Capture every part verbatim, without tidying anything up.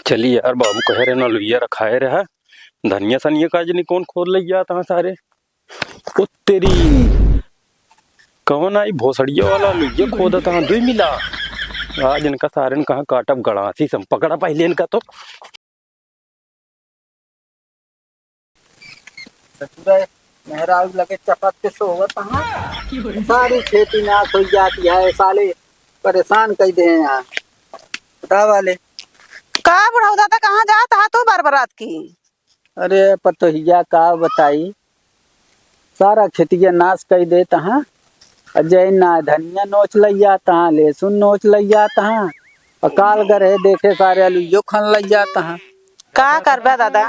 चली यार, बाबू कहे रहे ना लुइया रखाए रहा, धनिया सनिया का जनी कौन खोद लइ जात हाँ सारे। ओ तेरी, कौन आई भोसड़िया वाला लुइया खोदत हाँ, दुई मिला। आज इनका सारे ने कहाँ काटब गड़ासी से, पकड़ा पहले इनका तो। ससुरे मेहरारू लगे चपक के सोवत हाँ। सारी खेती नाश होइ जाती है, साले परेशान कइ दे हैं यहाँ। बतावा ले। का बुढ़ऊ दादा, कहाँ जात हा तू बरबरात की? अरे पतोहिया, का बताई, सारा खेतिया नाश कइ देत हाँ। अ जय ना धनिया नोच लइ जात हाँ, लहसुन नोच लइ जात हाँ, अ काल गरहे देखे सारे अलुइयो खन लइ जात हाँ। का करबे दादा,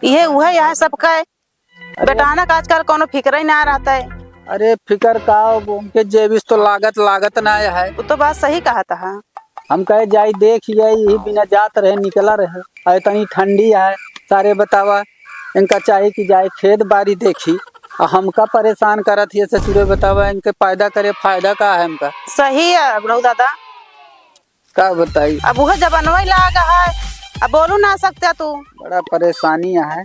इहे उहे यहाँ सबका अरे बेटाना का आजकल कौनो फिक्र ही ना रहता है। अरे फिक्र का, उनके जेबिस तो लागत, लागत ना है। वो तो बात सही कहत हा। हम कहे जाई देख, यही बिना जात रहे, निकला रहे। अरे इतनी ठंडी है, सारे बतावा, इनका चाही कि जाए खेत बारी देखी, अ हमका परेशान करत हिय ससुरे, बतावा, इनके पैदा करे फायदा का है हमका? सही है बुढ़ऊ दादा। का बताई? अब उहे जमानवा ही लाग है, अब बोलू ना सकते तू। बड़ा परेशानी है,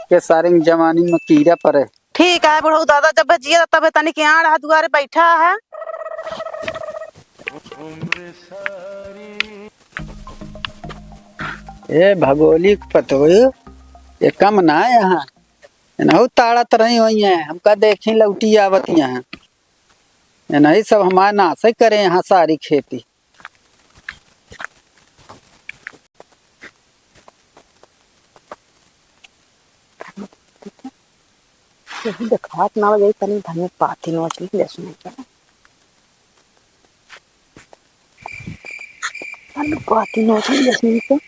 के सारे जमानी में कीड़ा परे। ठीक है बुढ़ऊ दादा, जब जिया तब तनी के आड़ है, दुआरे बैठा है। ए भगोली के पतोह, ये कम ना है यहाँ, इनहू ताड़त रही हुई है, हमका देखी लौटी आवत यहाँ, इनही सब हमारे नाशे करे यहाँ सारी खेती। यही देखात ना हो जाई, तनी धनिया पाती नोच ली, लहसुन के। तनी पाती नोच ली, लहसुन के।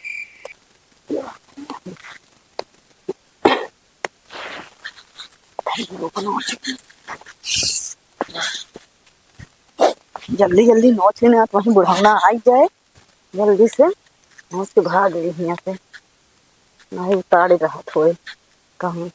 जल्दी जल्दी नोच लेना, तो वहीं बुढ़ौना आई जाए, जल्दी से नोच के भाग गई हियाँ से, नहीं उतारे रहत होए कहूँ।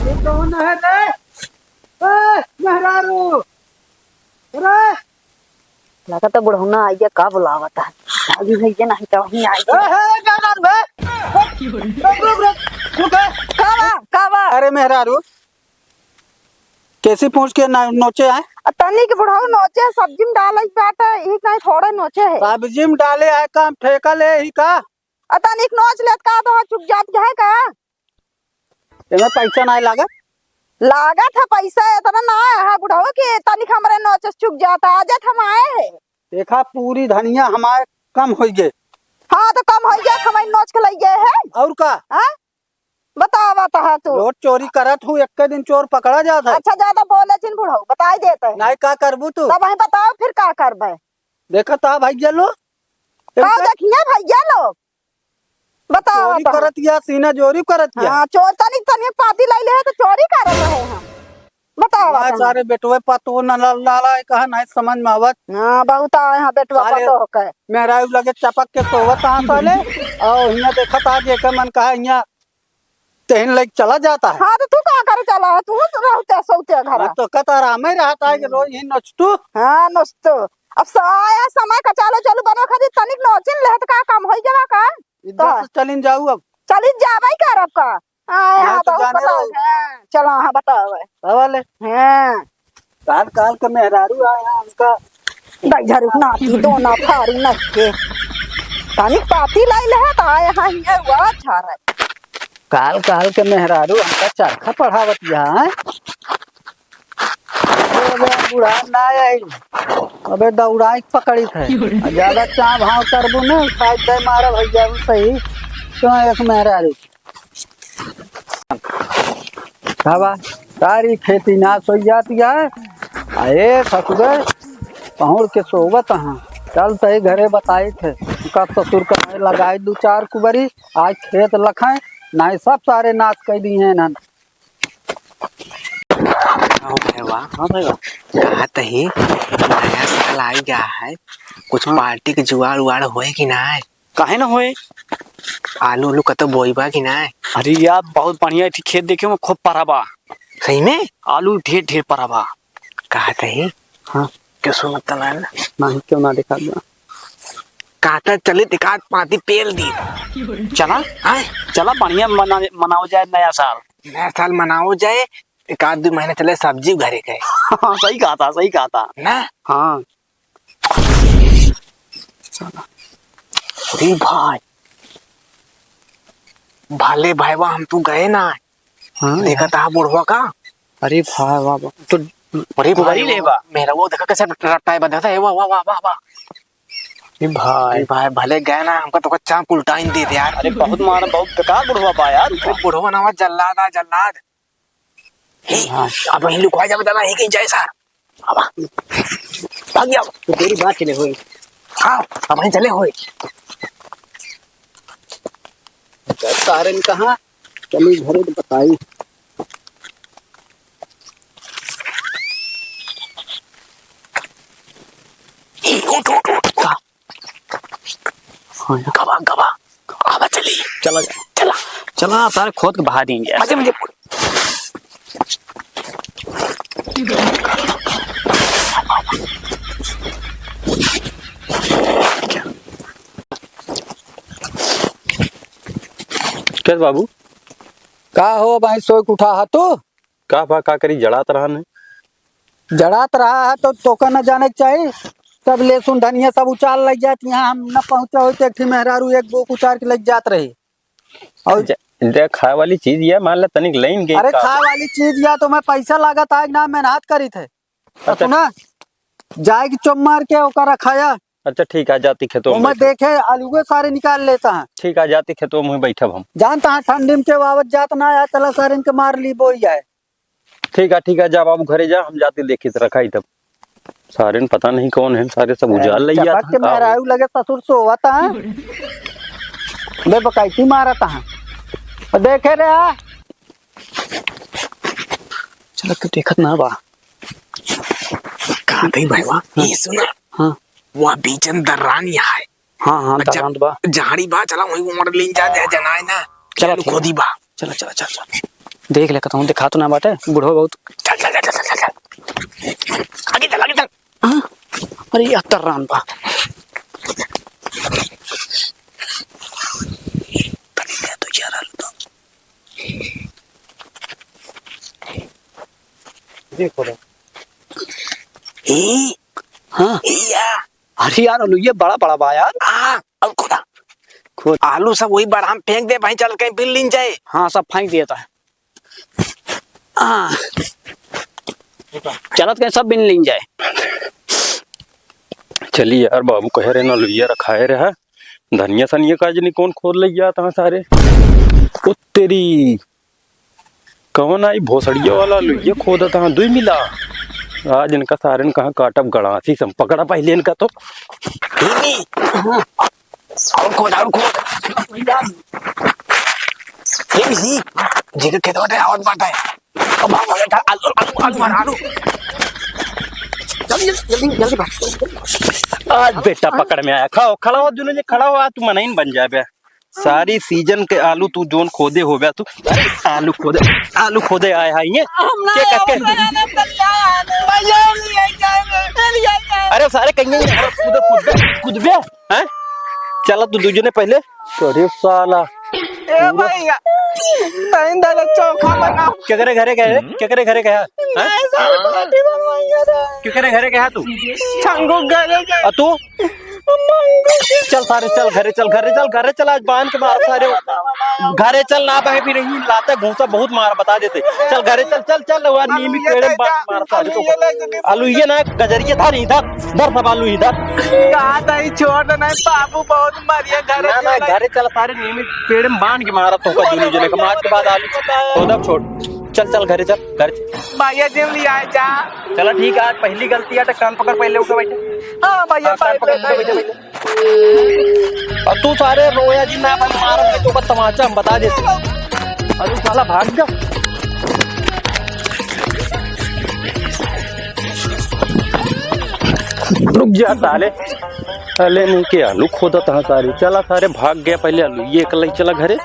ये कौन है रे? ए, मेहरारू! अरे! लगत है बुढ़ौना आई गया, का बुलावत है? भागी भैया नहीं तो वहीं आई ए, गया। हे, मेहरारू, हे! रुक, रुक, रुक, रुक, रुक, हे! का बा? का बा? अरे मेहरारू, कैसी पूछ के ना, नोचे आए? आ, तनी के बुढ़ऊ नोचे, सब्जी में डाले के बाटे, ई नहीं थोड़े नोचे है। सब्जी में डाले आए का, हम ठेका ले ही का? आ, तनी के नोच लेत का, तो चुक जात है का? एमे पैसा नाहीं लागत? लागत है पैसा, इतना ना है बुढ़ऊ के तनी के हमरे नोचे चुक जाता, आज हम आए हैं। देखा, पूरी धनिया हमारे कम होई गे। हाँ, तो कम होई गे, हमारी नोच के लइ गए हैं। और का? हाँ? बतावा तो है तू। रोज चोरी करत हूँ, एक दिन चोर पकड़ा जात है। अच्छा, ज्यादा बोले जिन बुढ़ऊ, बताई देते हैं। नाहीं, का करबू तू? तब वहीं बताओ, फिर का करबे? देखा ता भैया लो। का इनका देखिए भैया लोग? बतावा चोरी तो है। करत या, सीना जोरी करत या। हाँ, चोर तनी, तनी पाती लाई ले है तो चोरी करत है हम। बतावा हमारे तो है। सारे बेटवे पतोह न ला-, लाला है, कहा नहीं समझ में आवत। हाँ, बहुत आए हैं बेटवा साले पतोह के। मेहरारू लगे चपक के सोवत हाँ साले, और हियाँ देखत आज एक मन कहा हियाँ तेहन लइके चला जाता है। हाँ, तो तू का करे चला है? तू तो रहते सोते घर। हाँ, तो कत आराम ही रहता है कि रोज ही नोचतू। हाँ, नोचतू। अब स-, आया समय का चालो चलो बनो खातिर तनिक नोचिन लेहत का काम होई जावा का? इज्जत तो से चलिन जाऊ अब। चलिन जाबे ही करब का? हाँ, हाँ, हाँ, तो बहुत जाने पता रहो। है। चलो, हाँ, बताओ। का वाले? हाँ। काल काल के मेहरारू आए हैं, उनका दाई झारू नाती दोना फारू नच के। तनिक पाती लाई ले है, तो आए हैं, ये हुआ अच्छा रहे। काल काल के मेहरारू हमका चरखा पढ़ावत यहाँ है। अबे बुढ़ा ना आई, अबे दौड़ाई के पकड़ी थे। आ ज्यादा चाह भाव करबू ना, उठाई दे मारा भैया, सही। तो एक मेहरारू का बा? सारी खेती नाश होइ जात है। आ ए ससुरे, पहुँच के सोवत हाँ। चल तही घरे बताई थे। उनका ससुर का लगाई दू चार कुबरी, आज खेत लखाए, नाहीं सब सारे नाश कइ दिए हैं इन्हन। हाँ भैया, हाँ भैया। कहा तही नया साल आ गया है, कुछ हाँ। पार्टी के जुगाड़ उगाड़ होए कि ना है? काहे न होए? आलू उलू कतौ बोई बा कि नाय? अरे यार, बहुत बढ़िया एक ठे खेत देखे, ओमे खूब परा बा। सही में? आलू ढेर ढेर परा बा। कहत ही? हाँ। क्यों सुनत ना है? नहीं, क्यों ना देखा बा? कहत चली त एकाध पाती पेल दी। चला? हाँ? चला, बढ़िया मना-, मनाओ जाए नया साल। नया साल मनाओ जाए, एकाध दुइ महीना चले सब्जी घरे के। हाँ, सही कहत, सही कहत। ना? हाँ। साला। अरे भाई, भले भाईवा हम तू गए ना। हाँ देखा यार। था बुढ़वा का। अरे भाई, वाह, वाह। तो अरे भाई, भारी ले बा। मेहरवा देखा कैसे रट्टाए बा, देखा, ए, वाह, वाह, वाह, वाह, वाह। अरे भाई। अरे भाई, भले गए ना, हमका तो चांप उल्टाइन दे दे यार। अरे बहुत मारा, बहुत बेकार बुढ़वा बा यार। अरे बुढ़वा ना, जल्लाद आ, जल्लाद। हे, हाँ। अब वहीं लुकवा जावे, दादा, यहीं कहीं जाए सार। अब भाग जाओ। तो तेरी बात चले होए। हाँ, अब वहीं चले होए। सारन कहाँ? चली घरे तो बताई। ए, उठ, उठ, उठ, उठ। का? हाँ यार। गवा, गवा। आवा चली। चला जा। चला। चला, सारे खोद के बहा देंगे यार। मजे, मजे। कैसे बाबू? का हो भाई, सोए के उठा हा तू? का बा, का करी, जड़ात रहा ने। जड़ात रहा है तो तोका न जाने के चाही। सब लहसुन धनिया सब उचार लग जात, यहाँ हम न पहुँचा होई तो एक ठे मेहरारू एक बोक उचार के लग जात रही। और ज-, जे खाए वाली चीज ये मान ले तनिक लेन गई अरे का? खाए वाली चीज या तो मैं पैसा लागत आग ना मेहनत करी थे। तो अच्छा। सुना, जाए के चुप मार के ओकर रखाया। अच्छा ठीक है, जाती खेतों में ओमे बैठब। देखे आलूए सारे निकाल लेता है। ठीक है, जाती खेतों में बैठब हम। जानता है ठंडी में के आवत जात ना है, चला सारे इनके मार ली बोई जाए। ठीक है, ठीक है, जा बाबू घरे जा, हम जाती देखी तो रखाई तब। सारे न पता नहीं कौन है, सारे सब उजाल ले चपक जात के हैं, का हो? मेहरारू लगे ससुर सोवत है। बे बकैती मारत है। देखे रे आ। चला के देखत ना बा। का गई भाईवा? हाँ। ये सुना। हाँ। वह बीजन दर्रान यहाँ है। हाँ, हाँ, अच्छा, दर्रान तो बा। झाड़ी बा, चला वहीं उमर लीन जा, दे जनाए ना। चला, चल, ठीक है। खोदी बा। चला, चला, चल, चल। देख ले, कहता हूँ, दिखा तो ना बाटे, बुढ़वा बहुत। चल, चल, चल। आगे चल, आगे चल। हाँ? अरे, या दर्रान बा। तनी दे तो यार, आलू तो। देखो रे। ई, हाँ। ई या। अरे यार, आलू ये बड़ा बड़ा बा यार। आ, और खोदा। खोद। आलू सब वही बार हम फेंक दे भाई, चल कहीं बिन लीन जाए। हाँ, सब फेंक दिया था। हाँ। चलत कहीं सब बिन लीन जाए। चली यार, बाबू कहे रहे ना, लुइया रखाए रहा। धनिया सनिया का जनी कौन खोद ले गया था सारे। ओ तेरी। कौन आई भोसड़िया वाला लुइया खोदत हाँ, दुई मिला। आज इनका सारे ने कहाँ काटब गड़ासी से, पकड़ा पहले इनका तो। और खोद, और खोद। ये भी सी, जेके खेत बाटे, आवत बाटे। अब हम हो जाता, आलू, आलू, आलू, आलू। जल्दी, जल्दी, जल्दी, जल्दी भाग। आज बेटा पकड़ में आया। खाओ, खड़ा हो, दोनों जे खड़ा हो, आज तू मनइन बन जाबे। सारी सीजन के आलू तू जोन खोदे होबे तू। आलू खोदे, आलू खोदे आए हैं ये। हम ना के करके? आए, हम ना करके आए, हम ना। भैया, हम ले जाए, ले जाए। अरे सारे कहीं नहीं, अरे कूदे, कूदबे, कूदबे, हैं? चला तू दू जने पहले। अरे साला। ए भैया, तैं दादा चोखा बनाओ। केकरे घरे गए? केकरे घरे गया? हैं? नहीं, सारे पार्टी बनवाइए रे। केकरे घरे गया तू? छंगू घरे गए। आ तू? चल सारे, चल घरे, चल घरे, चल घरे, चल, आज बांध के मार सारे। घरे चल ना बहे भी नहीं, लाते घूसा बहुत मार, बता देते। चल घरे चल, चल, चल, वो नीम के पेड़ में बांध मार सारे तो। आलू ये ना, गजरिया धर इधर, धर सब आलू इधर। कहा था ही छोड़ दे, नहीं बाबू बहुत मारिया घरे ना, ना, चल। घरे चल, सारे नीम के पेड़ में बांध के मारा तो का दोनों जने का, मार के बाद आलू खोदब छोड़। चल, चल घरे चल, घरे चल। भैया जी लिया जा। चला ठीक है, आज पहली गलती है, तो कान पकड़ पहले उठो बैठे। हाँ भैया, हाँ, कान पकड़ उठो बैठे, बैठे। और तू सारे रोया जी ना भाई, मार के तो तमाचा हम बता देते। अरे साला भाग जा। रुक जा साले। अले नहीं के आलू खोदत ह सारे। चला सारे, भाग गया पहले आलू, ये एक लई चला घरे।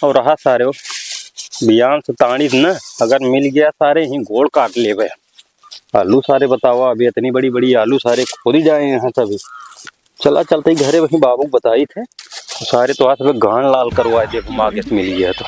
और रहा सारे, वो बियान से ताड़ी न, अगर मिल गया सारे, यहीं गोड़ काट लेबे। आलू सारे बतावा, अभी इतनी बड़ी बड़ी आलू सारे खोदी जाए यहाँ से अभी। चला चलते ही घरे, वहीं बाबू को बताई थे, सारे तो आज गान लाल करवा दे, घुमा के मिल गया तो।